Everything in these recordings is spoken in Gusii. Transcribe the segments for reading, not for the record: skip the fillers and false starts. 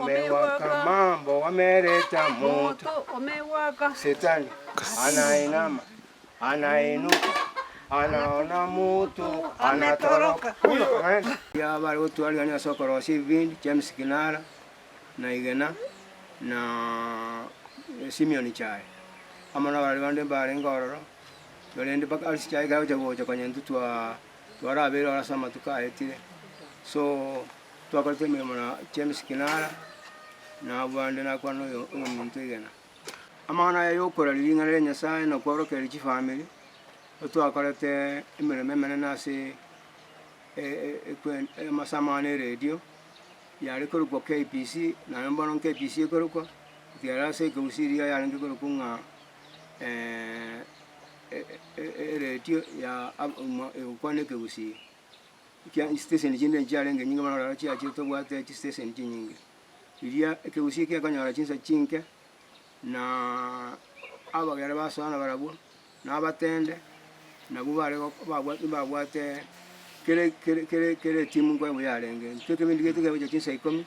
Umewaka mambo wameleta moto Umewaka. Shetani anainama anainuka anaona mutu anatoroka. Huyo anaenda. Ya bare gotwarigania ase okorosia ebibindi James Kinara na Igena na Simeon Chae amo nabarabwo bande mbarenge ororo korende mpaka ase chiaye ekero agocha gocha konya intwe twa twarabeire ororo ase amatuko aetire so twakorete emeremo na James Kinara na abwo bande nakwana oyo oyominto Igena. Amang'ana aya yokoraria ring'ana ria Nyasaye na kworokereria chifamiri, twakorete emeremo emenene ase ase amang'ana eredio, yare korokwa KBC, naende bono KBC ekorokwa, ekiagera ase ekegusii riria yarenge korokwa ng'a eredio ya egokwana ekegusii. Ekiagera chistation chinde nchiarenge nyinge bono rero chiachire tobwate chistation chinyinge. Riria ekegusii gekonyora chinsa chinke, na abagere basoa nabarabwo, na abatende, nabwo bare babwate mbabwate kere kere kere kere etimu nkoe buya yarenge. Intwe ekebindi giaito kegocha chinsa ikomi,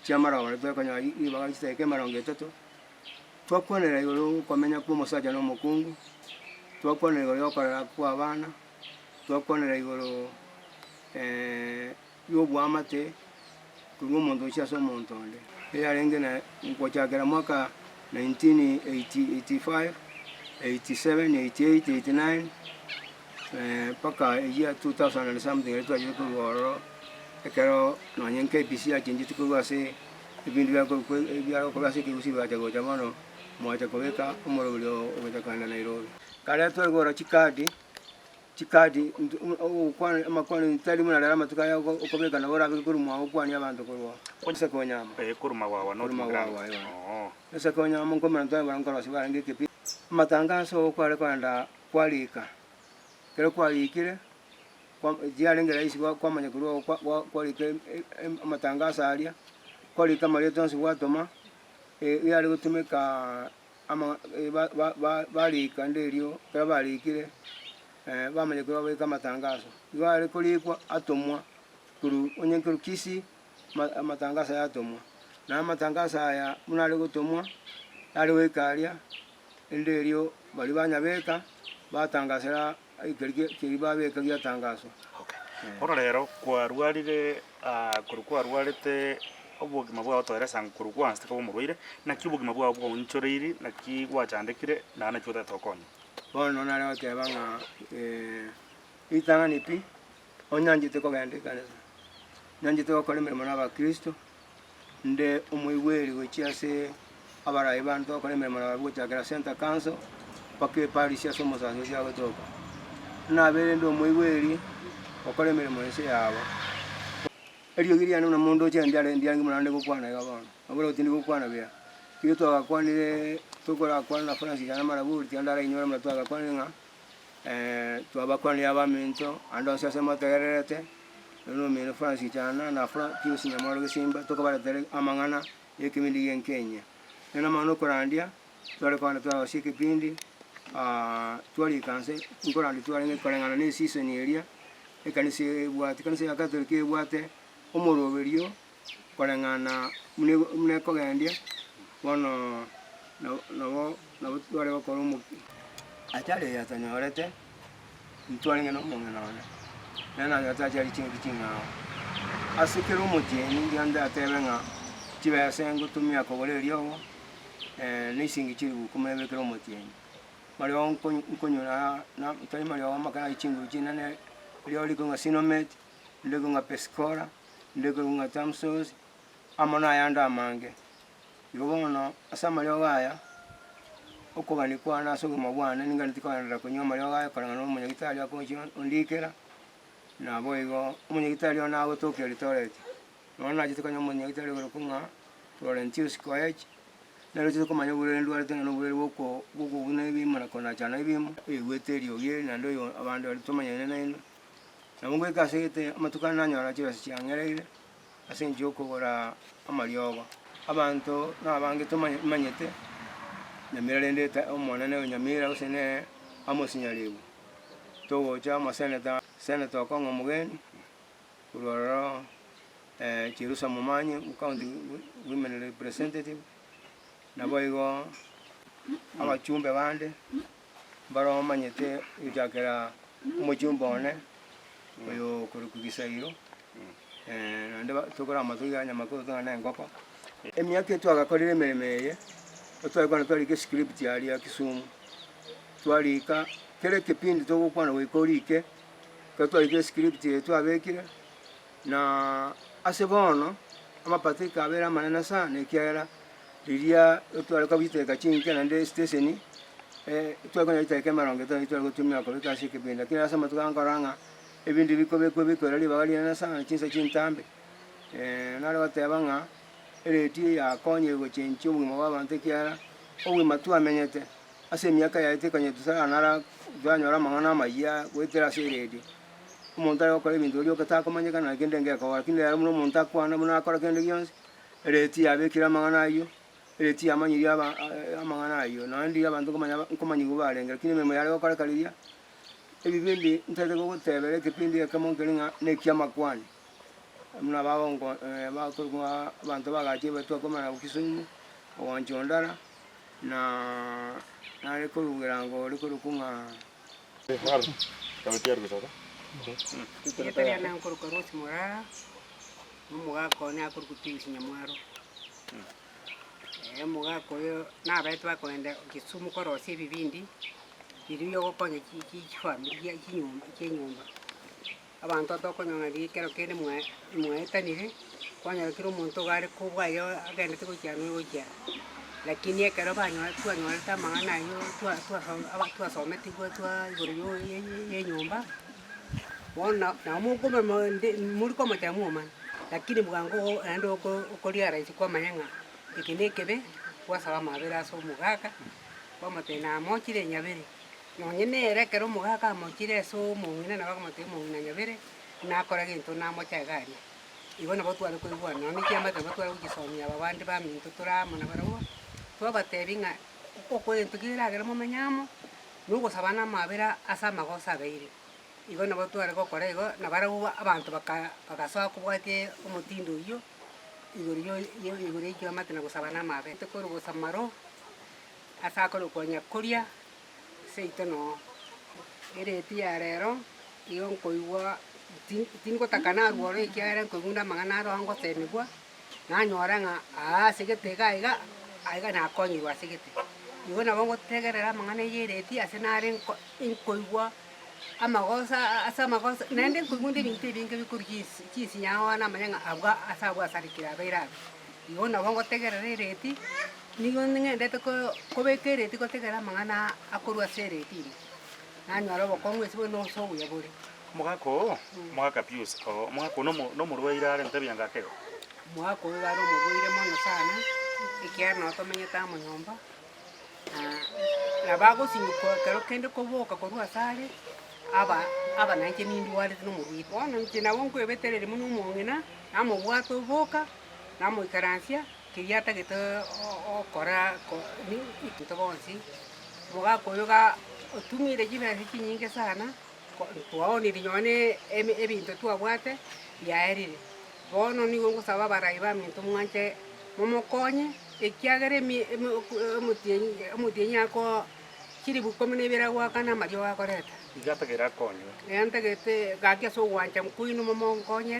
chiamarogoba nabo twakonyora ribaga chidakika emerongo etato, twakwanera igoro ya okomenya kwa omosacha na omokungu, twakwanera igoro ya okorera kwa abana, twakwanera igoro y'oboamate korwa omonto gochia ase omonto onde. Eyarenge na gochakera mwaka 1985, 87, 88, 89 mpaka eyia 2000 and something eria twachete korwa ororo ekero nonye KBC yachengetie korwa ase ebinto biakorokwa ebiagokorwa ase ekegusii bigacha gocha bono mwacha kobeka omoroberi ogocha kogenda Nairobi. Kare tware kogora chikadi. Chikadi, ogokwana amakwani tari buna rero amatuko aya okobeka nabo orabeke korwa mwao okwanie abanto korwa ase konyama. Eh, korwa magwagwa not Korwa Mugirango. magwagwa, eh. Oo. Ase konyama nkomanya tware barabwo nkorosia barenge ekepi. Amatangaso okware kogenda kwarika, ekero kwarikire, kwa tiarenge rahisi gwa kwamanya korwa oo kwa gwa kwarika amatangaso aria, kwarika amarieta onsi gwatoma, yare gotumeka. Ama barika ande erio, ekero barikire, bamanya korwa babeka amatangaso. Igo are korikwa atomwa korwa onye korwa Kisii, amatangaso aya atomwa. Na amatangaso aya buna are gotomwa, are goika aria, ende erio baria banyabeka, batangasera Ekeri keria babeka giatangaswa. Okay. Bono rero kwarwarire korwa kwarwarete obogima bwao toeresa ng'a korwa kwansete koba omorwaire, naki obogima bwao bwaonchoreiri, naki gwachandekire, naende naki otagete gokonywa? Bono nare goteba ng'a ritang'ani pi, onyanchete kogenda ekanisa, nyanchete gokora emeremo na abakristo. Inde omoigweri gochia ase abarai bane togokora emeremo nabarabwo gochakera Centre Council mpaka eparish ase omosasi oria agotoka. Nabeire inde omoigweri gokora emeremo ense yabo. Eriogi riane buna mondoche ndiare ndiange buna nde gokwana iga bono, nabo tindi gokwana buya. Riria twagakwanire tokorakwana na Francis na Maraburi tiga ndarainyore buna twagakwanire ng'a Twabakwanirie abaminto ande onsi ase motegererete, nonya omino Francis Chana na Fra Pius Nyamwaro Gesimba, tokobaretera amang'ana y'ekebindi gi'enka enyia. Nere amang'ana okorandia, tware kogenda twarosia ekepindi twarika nse, nkorandia twarenge koreng'ana na eseason eria, ekanisa ebwate, ekanisa ya Catholic ebwate omoroberio koreng'ana buna buna ekogendia, bono nabo nabo tware gokora omokia. Achari eye atanyorete, ntwarenge na omong'ina one, nere nanyorete achari chingaki ching'ao. Ase kera omotienyi ndiga ndatebe ng'a chibesa ngotumia kogora eriogo, na esingi chilifu ikomi nabere kera omotienyi. Mariogo nko nkonyora na tari mariogo make nari chinguru chinene, eriogo rikong'a Sinomet, rinde rikong'a Pescora. Ndeke ng'a Tamsosi, amo nayande amange. Igo bono ase amariogo aya, okogania kwane ase obogima bwane ninganeti kogenderera konywa amariogo aya koreng'ana na omonyagitari akonchia ondikera, naboigo omonyagitari one nagotokia Eldoret. Nonya nachete konya omonyagitari okorokwa ng'a Florentius Koech, nere ochete komanya oborwaire ndwarete ng'a noborwaire bwa bwokobuna ebimo na konachana ebimo, oigwete eriogi eri naende oyo abande baria tomanyaine nainwe. Nabo ngoika ase egete amatuko ane nanyora chibesa chiang'ereire ase enchera y'okogora amariogo. Abanto nabange tomanyete Nyamira rende eta omonene o Nyamira gose ne Amos Nyaribo, togocha omoseneta, senator Okong'o Omogeni, korwa ororo. Cherusa Momanyi, county women representative, naboigo abachumbe bande mbaro bamanyete gochakera omochumbe one oyo okorokwa Gisairo, naende tokore amatuko ya Nyamakoro tong'ane engoko. Emiaka eye twagakorire emeremo eye, otware twarika escript aria Kisumu, twarika kera ekepindi togokwana goika orike, ekero twarikire escript eye twabekire. Na ase bono amapatiko abere amanene sana, ekiagera riria tware kobiteka chinke naende esitesheni, tware konya chidakika emerongo etato tware gotumia kobeka ase ekebindi, lakini ase amatuko aya nkorora ng'a ebinto bikobekwa bikoira ribaga rinene sana chinsa chintambe. Nare goteba ng'a eredio eye yakonyire gochenchia obogima bwa abanto ekiagera obogima twamenyete ase emiaka yaetete konya totaranara totanyora amang'ana amayia goetera ase eredio. Omonto are gokora ebinto biria otakomanyekana naki kende ngekoba, lakini rero buna omonto akwana buna akora kende gionsi, ereti yabekire amang'ana ayio, ereti yamanyirie aba amang'ana ayio. Naende riria abanto nkomanya nkomanyigwa barenge, lakini emeremo yare gokoreka riria, ebibindi ntagete gogotebera ekepindi ekemo nkeri ng'a na ekiamakwani, buna bagonko bakorokwa abanto bagachire batwakomana abwo Kisumu, ogoncha Ondara, na nare korwa Bogirango ore korokwa ng'a. Erieta riane nkorokwa Rose Morara, na omogaka one akorokwa Pius Nyamwaro. Omogaka oyo nabaete bakogenda Kisumu korosia ebibindi, biria biogokonya chi- chi- chifamiri chinyomba chienyomba. Abanto tokonyora riria ekero kende mwa mwaetanire, kwanyora kera omonto iga are kobwaye agendete gochia amo gochia aa. Lakini ekero banyora twanyorete amang'ana aywo twa twaso aba twasometigwe twa igoro yo ye ye enyomba, bono nabo mokomanya nde mori komochera mwomana, lakini bwango naende oko okorealize kwamanya ng'a eke na ekebe, gwasaba amabera ase omogaka, kwamotebia namochire nyabere. Nonye nere ekero omogaka amochire ase omong'ina nabo akomotebia omong'ina nyabere, nakora gento namoche iga aria. Igo nabo tware koigwana, nonye chiamate nabo tware gochisomia aba bande baminto tore amo nabarabwo, twabatebia ng'a oko egento keragere momenye amo, na ogosabana amabera ase amagoso abeire. Igo nabo tware gokora igo, nabarabwo abanto baka bagasoa kobwatia omotindo oyio, igoro yo igoro ya chiamate na gosabana amabera. Tokorwa gosamaro, ase akorokwa nyakoria. Seito noo ereti ya rero, igo nkoigwa ti- tingotaka narwo oro ekiagera nkoigwa buna amang'ana aro ngosemigwa, nanyora ng'a aa ase gete iga iga, aiga nakonyirwe ase gete. Igo nabo ngotegerera amang'ana ya ereti ase nare nko nkoigwa amagoso ase amagoso naende nkoigwa onde ebinto ebinge bikorwa chinsi chinsinyo ao namanya ng'a abwo ase abwo asarekire abeire abe. Igo nabo ngotegerera ereti. Nigo ng'endete kobeka ereti gotegera amang'ana akorwa ase ereti ime, nanyora obokong'u ase bono ase obuya bore. Omogaka oo, omogaka Pius oo, omogaka oo nomo nomorwaire are ntebi anga akego. Omogaka oyo iga are omorwaire mono sana, ekiagera nabo tomenyete amo nyomba, nabo agosinywa ekero kende koboka korwa ase are, aba aba nainche nindwarete na omorwaire. Bono inche nabo nkoebetereria buna omong'ina, namobwate oboka, namoikaransia. Keria atagete gokora intwe bonsi, omogaka oyo iga otumire chibesa chinyinge sana, twaoniri nonye na ebinto twabwate biaerire. Bono nigo ngosaba abarai baminto mwanche momokonye, ekiagera emi omotienyi omotienyi ako chilifu ikomi na ibere agoakana amariogo akoreta. Iga atagere akonywe. Iga ntagete gaki ase ogwancha kwino momonkonye.